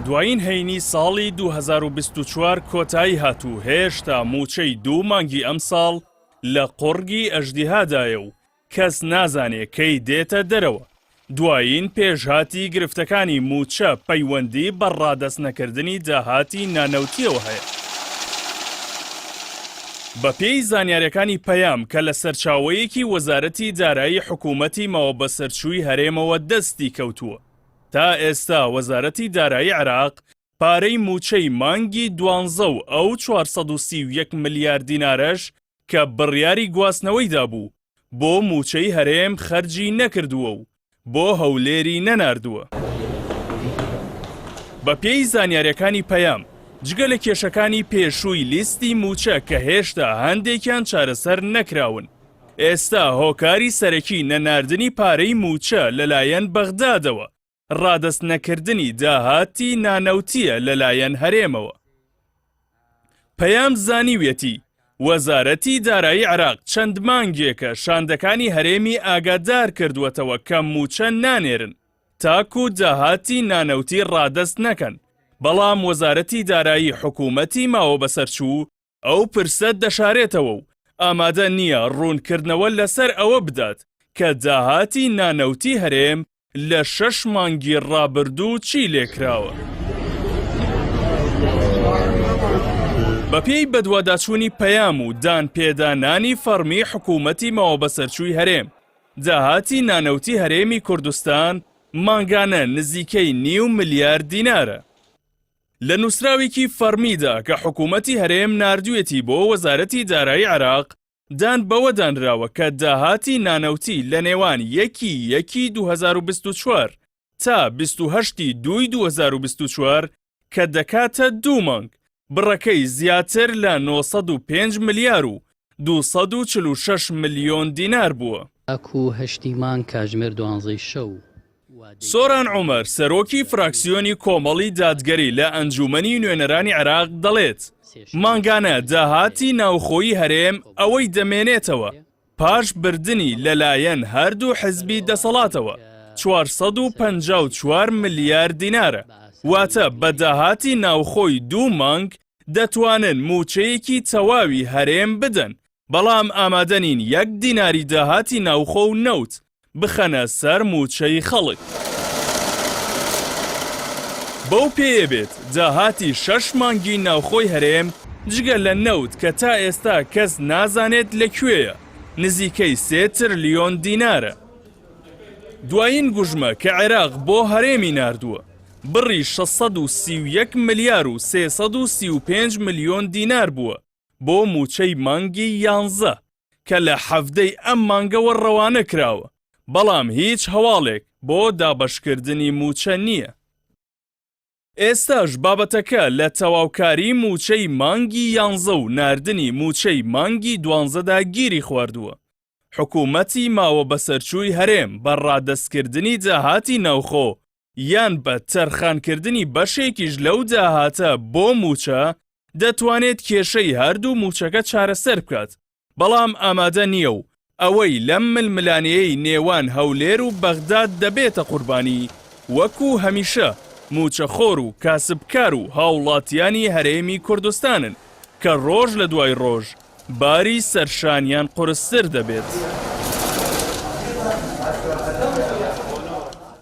دوایین هەینی ساڵی 2024 کۆتایی هات و هێشتا مووچەی دوو مانگی ئەمساڵ لە قوڕگی ئەژدیهادایە و کەس نازانێ کەی دێتە دەرەوە. دوایین پێشهاتی گرفتەکانی مووچە پەیوەندی بە ڕادەستنەکردنی داهاتی نانەوتییەوە هەیە. بەپێی زانیارییەکانی پەیام کە لە سەرچاوەیەکی وەزارەتی دارایی حکوومەتی ماوەبەسەرچووی هەرێمەوە دەستی کەوتووە، تا ئێستا وەزارەتی دارایی عێراق پارەی مووچەی مانگی دوانزە و ئەو 431 ملیار دینارەش کە بڕیاری گواستنەوەی دابوو بۆ مووچەی هەرێم خەرجی نەکردووە و بۆ هەولێری نەناردووە. بەپێی زانیارییەکانی پەیام، جگە لە کێشەکانی پێشووی لیستی مووچە کە هێشتا هەندێکیان چارەسەر نەکراون، ئێستا هۆکاری سەرەکی نەناردنی پارەی مووچە لەلایەن بەغدادەوە ڕادەست نەکردنی داهاتی نانەوتییە لەلایەن هەرێمەوە. پەیام زانیویەتی، وەزارەتی دارایی عێراق چەند مانگێکە شاندەکانی هەرێمی ئاگادار کردووەتەوە کە مووچە نانێرن تاکو داهاتی نانەوتی ڕادەست نەکەن، بەڵام وەزارەتی دارایی حکوومەتی ماوەبەسەرچوو ئەو پرسە دەشارێتەوە و ئامادە نییە ڕوونکردنەوە لەسەر ئەوە بدات کە داهاتی نانەوتی هەرێم لە شەش مانگی ڕابردوو چی لێکراوە. بەپێی بەدواداچوونی پەیام و دانپێدانانی فەڕمی حکوومەتی ماوەبەسەرچووی هەرێم، داهاتی نانەوتی هەرێمی کوردستان مانگانە نزیکەی نیو ملیار دینارە. لە نووسراوێکی فەڕمیدا کە حکوومەتی هەرێم ناردوویەتی بۆ وەزارەتی دارایی عێراق، دان بەوە دانراوە کە داهاتی نانەوتی لە نێوان یەکی یەکی 2024 تا 28 ی دووی 2024 کە دەکاتە دوو مانگ، بڕەکەی زیاتر لە 905 ملیار و 246 ملیۆن دینار بووە. تاکو هەشتی مانگ کاژمێر دوانزەی شەو وادەی سۆران عومەر، سەرۆکی فراکسیۆنی کۆمەڵی دادگەری لە ئەنجوومەنی نوێنەرانی عێراق دەڵێت، مانگانە داهاتی ناوخۆیی هەرێم ئەوەی دەمێنێتەوە پاش بردنی لەلایەن هەردوو حزبی دەسەڵاتەوە 454 ملیار دینارە، واتە بە داهاتی ناوخۆی دوو مانگ دەتوانن مووچەیەکی تەواوی هەرێم بدەن، بەڵام ئامادە نین یەک دیناری داهاتی ناوخۆ و نەوت بخەنە سەر مووچەی خەڵک. بەو پێیە بێت داهاتی شەش مانگی ناوخۆی هەرێم جگە لە نەوت کە تا ئێستا کەس نازانێت لە کوێیە، نزیکەی سێ ترلیۆن دینارە. دوایین گوژمە کە عێراق بۆ هەرێمی ناردووە، بڕی 631 ملیار و 335 ملیۆن دینار بووە بۆ مووچەی مانگی یانزە کە لە حەڤدەی ئەم مانگەوە ڕەوانە کراوە، بەڵام هیچ هەواڵێک بۆ دابەشکردنی مووچە نییە. ئێستاش بابەتەکە لە تەواوکاری مووچەی مانگی یانزە و ناردنی مووچەی مانگی دوانزەدا گیری خواردووە. حکوومەتی ماوەبەسەرچووی هەرێم بە ڕادەستکردنی داهاتی ناوخۆ یان بە تەرخانکردنی بەشێکیش لەو داهاتە بۆ مووچە، دەتوانێت کێشەی هەردوو مووچەکە چارەسەر بکات، بەڵام ئامادە نییە و ئەوەی لەم ململانێیەی نێوان هەولێر و بەغداد دەبێتە قوربانی، وەکو هەمیشە مووچەخۆر و کاسبکار و هاوڵاتیانی هەرێمی کوردستانن کە ڕۆژ لە دوای ڕۆژ باری سەرشانیان قورستر دەبێت.